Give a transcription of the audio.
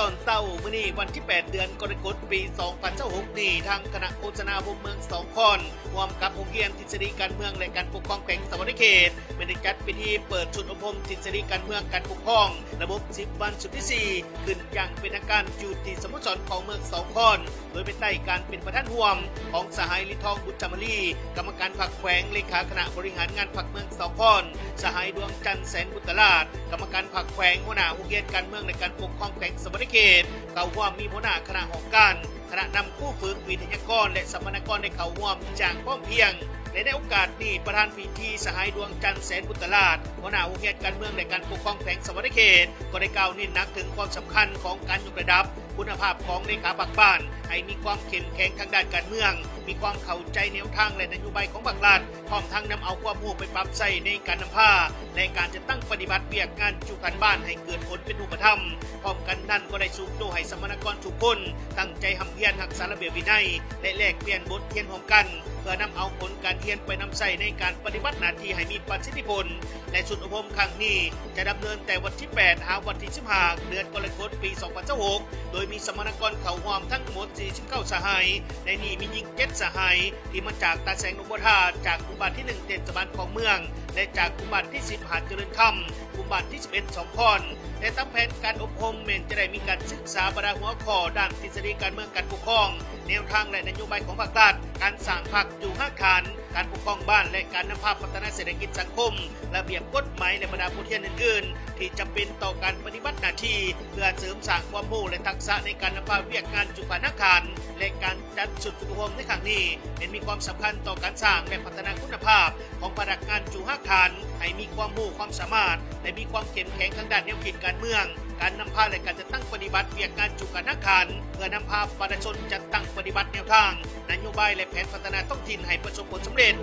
ຕອນເຊົ້າມື້ນີ້ ວັນທີແປດ ເດືອນກໍລະກົດ ປີສອງພັນຊາວຫົກນີ້ ທາງຄະນະໂຄສະນາອົບຮົມເມືອງສອງຄອນ ຮ່ວມກັບໂຮງຮຽນທິດສະດີການເມືອງ ແລະ ການປົກຄອງແຂວງສະຫວັນນະເຂດ ແມ່ນໄດ້ຈັດພິທີເປີດຊຸດອົບຮົມທິດສະດີການເມືອງການປົກຄອງ ລະບົບສິບວັນຊຸດທີສີ່ ຂຶ້ນຢ່າງເປັນທາງການຢູ່ທີ່ສະໂມສອນຂອງເມືອງສອງຄອນ ໂດຍພາຍໃຕ້ການເປັນປະທານຮ່ວມຂອງສະຫາຍ ລີທອງ ບຸດຈາມາລີ ກຳມະການພັກແຂວງ, ເລຂາຄະນະບໍລິຫານງານພັກເມືອງສອງຄອນ, ສະຫາຍ ດວງຈັນ ແສນບຸດຕະລາດ ກຳມະການພັກແຂວງ, ຫົວໜ້າໂຮງຮຽນການເມືອງ ແລະ ການປົກຄອງແຂວງສະຫວັນນະເຂດ ເຂົ້າຮ່ວມມີຫົວໜ້າຄະນະຫ້ອງການ, ຄະນະນຳຄູຝຶກ, ວິທະຍາກອນ ແລະ ສຳມະນາກອນໄດ້ເຂົ້າຮ່ວມຢ່າງພ້ອມພຽງ ແລະ ໃນໂອກາດນີ້ ປະທານພິທີ ສະຫາຍ ດວງຈັນ ແສນບຸດຕະລາດ ຫົວໜ້າໂຮງຮຽນການເມືອງ ແລະ ການປົກຄອງແຂວງສະຫວັນນະເຂດ ກໍໄດ້ກ່າວເນັ້ນໜັກເຖິງຄວາມສຳຄັນຂອງການຍົກລະດັບຄຸນນະພາບຂອງເລຂາພັກບ້ານ ໃຫ້ມີຄວາມເຂັ້ມແຂງທາງດ້ານການເມືອງ, ມີຄວາມເຂົ້າໃຈແນວທາງ ແລະ ນະໂຍບາຍຂອງພັກລັດ, ພ້ອມທັງນຳເອົາຄວາມຮູ້ໄປປັບໃຊ້ໃນການນຳພາ ແລະ ການຈັດຕັ້ງປະຕິບັດວຽກງານຈຸການບ້ານໃຫ້ເກີດຜົນເປັນຮູບປະທຳ. ພ້ອມກັນນັ້ນກໍໄດ້ຊຸກຍູ້ໃຫ້ສຳມະນາກອນທຸກຄົນຕັ້ງໃຈຮ່ຳຮຽນ, ຮັກສາລະບຽບວິໄນ ແລະ ແລກປ່ຽນບົດຮຽນຮ່ວມກັນ ເພື່ອນຳເອົາຜົນການຮຽນໄປນຳໃຊ້ໃນການປະຕິບັດໜ້າທີ່ໃຫ້ມີປະສິດທິຜົນ ແລະ ຊຸດອົບຮົມຄັ້ງນີ້ຈະດຳເນີນແຕ່ວັນທີແປດ ຫາວັນທີສິບຫ້າ ເດືອນກໍລະກົດ ປີສອງພັນຊາວຫົກ ໂດຍມີສຳມະນາກອນເຂົ້າຮ່ວມທັງໝົດສີ່ສິບເກົ້າສະຫາຍ, ໃນນີ້ມີຍິງເຈັດສະຫາຍ ທີ່ມາຈາກຕາແສງ ໜອງບົວທາ, ຈາກກຸ່ມບ້ານທີໜຶ່ງ ເທດສະບານຄອງເມືອງ ແລະ ຈາກກຸ່ມບ້ານທີສິບ ຫາດຈະເລີນຄຳ, ກຸ່ມບ້ານທີສິບເອັດ ສອງຄອນ ແລະ ຕາມແຜນການອົບຮົມແມ່ນຈະໄດ້ມີການສຶກສາບັນດາຫົວຂໍ້ດ້ານທິດສະດີການເມືອງການປົກຄອງ, ແນວທາງ ແລະ ນະໂຍບາຍຂອງພັກລັດ, ການສ້າງພັກ, ຈຸຮາກຖານ, ການປົກຄອງບ້ານ ແລະ ການນຳພາພັດທະນາເສດຖະກິດສັງຄົມ, ລະບຽບກົດໝາຍ ແລະ ບັນດາບົດຮຽນອື່ນໆ ທີ່ຈຳເປັນຕໍ່ການປະຕິບັດໜ້າທີ່ ເພື່ອເສີມສ້າງຄວາມຮູ້ ແລະ ທັກສະໃນການນຳພາວຽກງານຈຸການຮາກຖານ ແລະ ການຈັດຊຸດຝຶກອົບຮົມໃນຄັ້ງນີ້ ແມ່ນມີຄວາມສຳຄັນຕໍ່ການສ້າງ ແລະ ພັດທະນາຄຸນນະພາບຂອງພະນັກງານຈຸຮາກຖານ ໃຫ້ມີຄວາມຮູ້ຄວາມສາມາດ ແລະ ມີຄວາມເຂັ້ມແຂງທາງດ້ານແນວຄິດການເມືອງ, ການນຳພາ ແລະ ການຈັດຕັ້ງປະຕິບັດວຽກງານຈຸການຮາກຖານ ເພື່ອນຳພາປະຊາຊົນຈັດຕັ້ງປະຕິບັດແນວທາງ, ນະໂຍບາຍ ແລະ ແຜນພັດທະນາທ້ອງຖິ່ນໃຫ້ປະສົບຜົນສຳເລັດ.